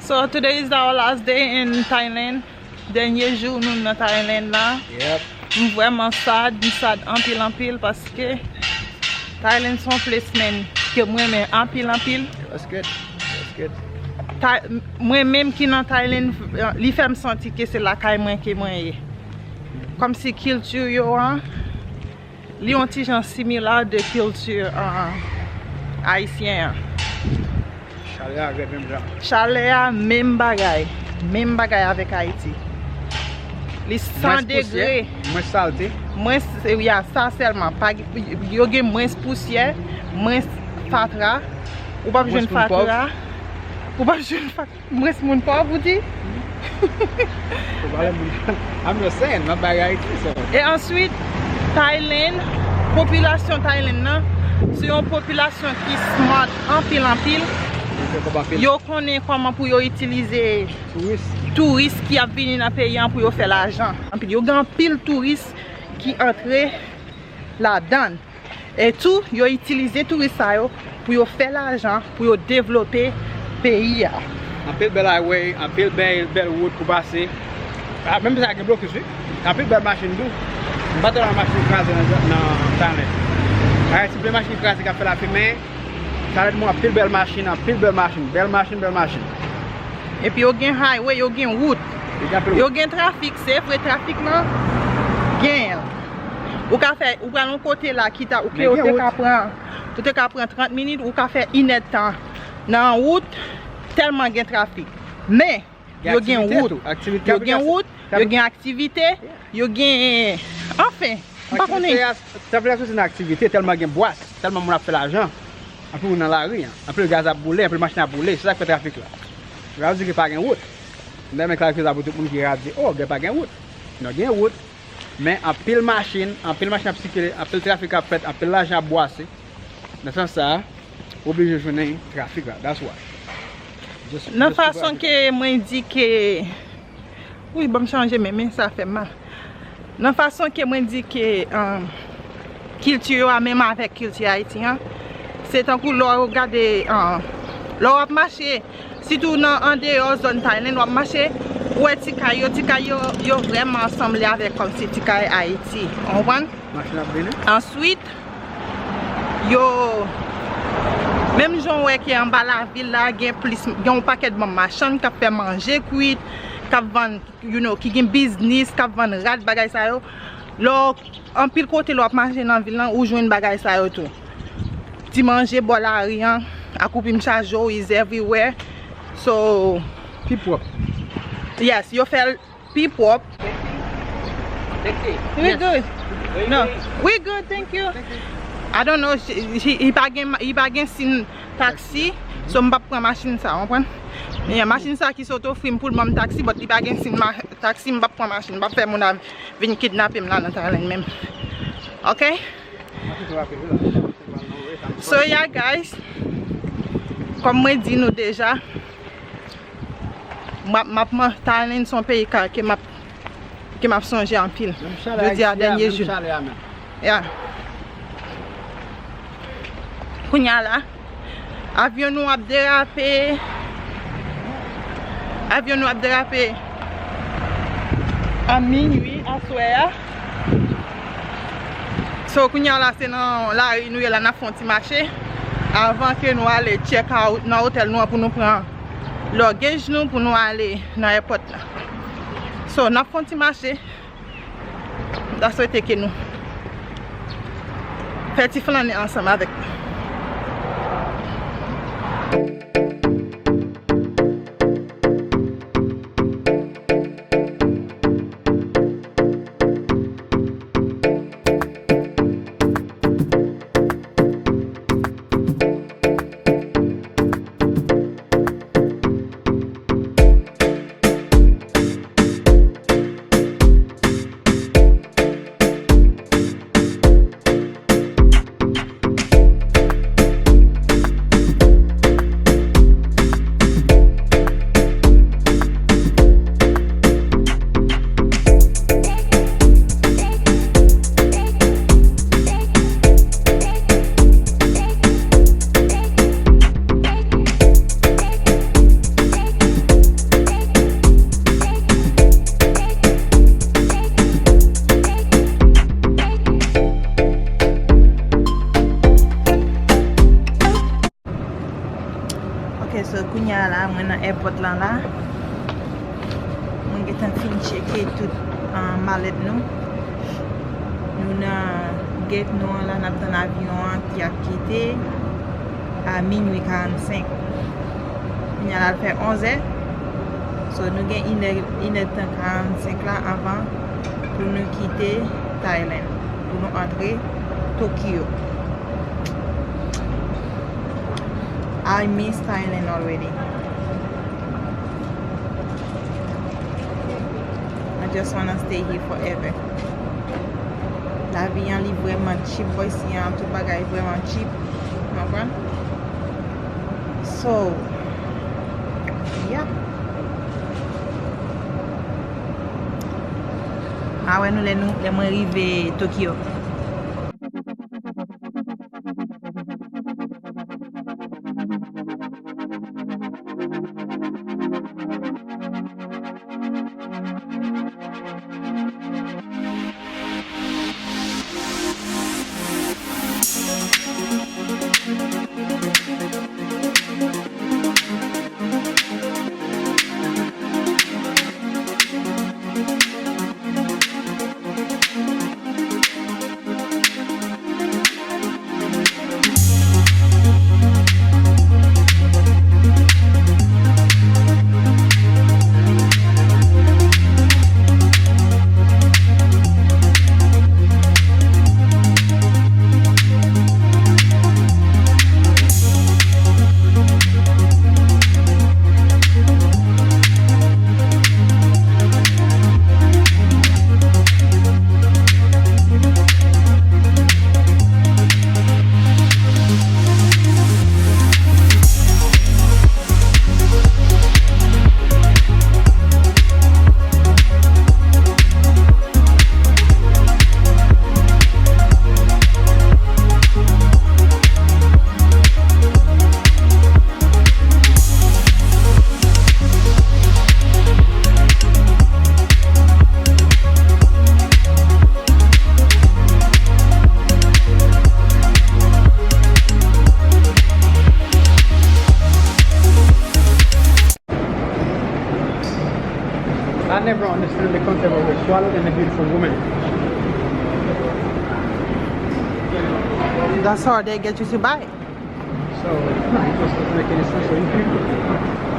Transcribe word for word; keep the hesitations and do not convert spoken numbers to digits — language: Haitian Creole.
So today is our last day in Thailand. Dènye jou nou nan Thailand la. Yep. M vrèman sad, m sad anpil anpil paske Thailand se yon place, man, ke m renmen anpil anpil. That's good. That's good. Tha- mwen menm ki nan Thailand, li fè m santi ke se lakay mwen ke mwen ye. Kòmsi kilti yo an, li yon ti jan similè de kilti, uh, ayisyen an. Chalè a ret menm jan. Chalè a menm bagay. Menm bagay avèk Ayiti. Li san degre. Mwens salte. Mwens, ya, sa sèlman. Pa, yo gen mwens pousyè, mwens fatra. Ou p ap jwenn fatra. Ou p ap jwenn fatra. Mwens moun pòv, ou di? Ou pale moun. I'm just saying, m ap bay Ayiti sa. E answit, Thailand, popilasyon Thailand nan, se yon popilasyon ki smart anpil anpil. Yo konnen kòman pou yo itilize touris ki ap vini nan peyi an pou yo fè lajan. Anpil, yo gen anpil touris ki antre ladan. E tou, yo itilize touris sa yo pou yo fè lajan, pou yo devlope peyi a. Anpil bèl highway, anpil bèl, bèl wout pou pase. Ah, menm sa gen blokis, wi. Anpil bèl machin tou. M pa tande machin kraze nan, nan Thailand. Ayiti, plen machin kraze k ap fè lafimen. Thailand, mwen, anpil bèl machin, anpil bèl machin, bèl machin, bèl machin. Epi yo gen highway, yo gen wout. Yo gen trafik, se vre, trafik lan genyen. Ou ka fè, ou pral yon kote la ki ta, ou ke ou te ka pran, ou te ka pran trant minit, ou ka fè inèdtan nan wout, tèlman gen trafik. Men, yo gen wout, yo gen wout, yo gen aktivite, yo gen, anfen, m pa konnen. Trafik la soti nan aktivite, tèlman gen bwas, tèlman moun ap fè lajan. Anpil moun nan lari an, anpil gaz ap boule, anpil machin ap boule, se sa k fè trafik la. Sa vle di ke pa gen wout. M ta renmen klarifye sa pou tout moun ki ap di, oh, gen pa gen wout. Non, gen wout. Men anpil machin, anpil machin ap sikile, anpil trafik ap fèt, anpil lajan ap bwase. Nan sans sa, ou oblije jwenn trafik la. That's why. Nan fason ke mwen di ke, wi, ban m chanje men, men sa fè m mal. Nan fason ke mwen di ke, um, kilti yo a menm avèk kilti Ayiti an, se tankou lè w gade, um, lè w ap mache, sitou nan andeyò zòn Thailand, w ap mache, ou wè ti kay yo, ti kay yo, yo vrèman sanble avèk kòmsi ti kay Ayiti. Ou konprann? Answit, yo, menm jan w wè ke anba lavil la, gen plis, gen yon pakèt bann machann k ap fè manje kwit, k ap vann, you know, ki gen biznis, k ap vann rad, bagay sa yo. Lè w, anpil kote lè w ap mache nan vil lan, ou jwenn bagay sa yo tou. Ti manje bò lari an, akoupim chaje w, is everywhere. So, pi pwòp. Yes, yo fè l pi pwòp. We good. No, we good, thank you. I don't know, li pa gen, li pa gen siy taksi, so m p ap pran machin sa, w konprann? Yeah, machin sa ki sot ofri m pou l ban m taksi, but li pa gen siy taksi, m p ap pran machin, m p ap fè moun ap vin kidnape m la nan Thailand menm. Ok? So yeah, guys, kòm mwen di nou deja, m ap, m ap man-, Thailand se yon peyi ka, ke m ap, ke m ap sonje anpil. Jodi a dènye jou. Yeah. Kounye a la, avyon nou ap derape. Avyon nou ap derape a minwi aswè a. So, kounye a la, se nan lari nou ye la, n ap fè yon ti mache avan ke nou ale check out nan otèl nou an pou nou pran luggage nou pou nou ale nan airport la. So, n ap fè yon ti mache. M ta swete ke nou fè ti flannen ansanm avèk mwen. Nan èpòt lan la, mwen gentan fin tcheke tout, ah, malèt nou. Nou nan gate nou an la, n ap tann avyon an ki ap kite a minui karannsenk. Kounye a l al fè onzè. So, nou gen inè, inèdtan karannsenk la avan pou nou kite Thailand, pou nou antre Tokyo. I miss Thailand already. I just wanna stay here forever. Lavi an li vrèman cheap, boy, si an tout bagay vrèman cheap. Ou konprann? So, yeah. A wè nou lè nou, lè mwen rive Tokyo. I never understand the concept of a swallow and a beautiful woman. That's how they get you to buy it. So, it just doesn't make any sense. So if you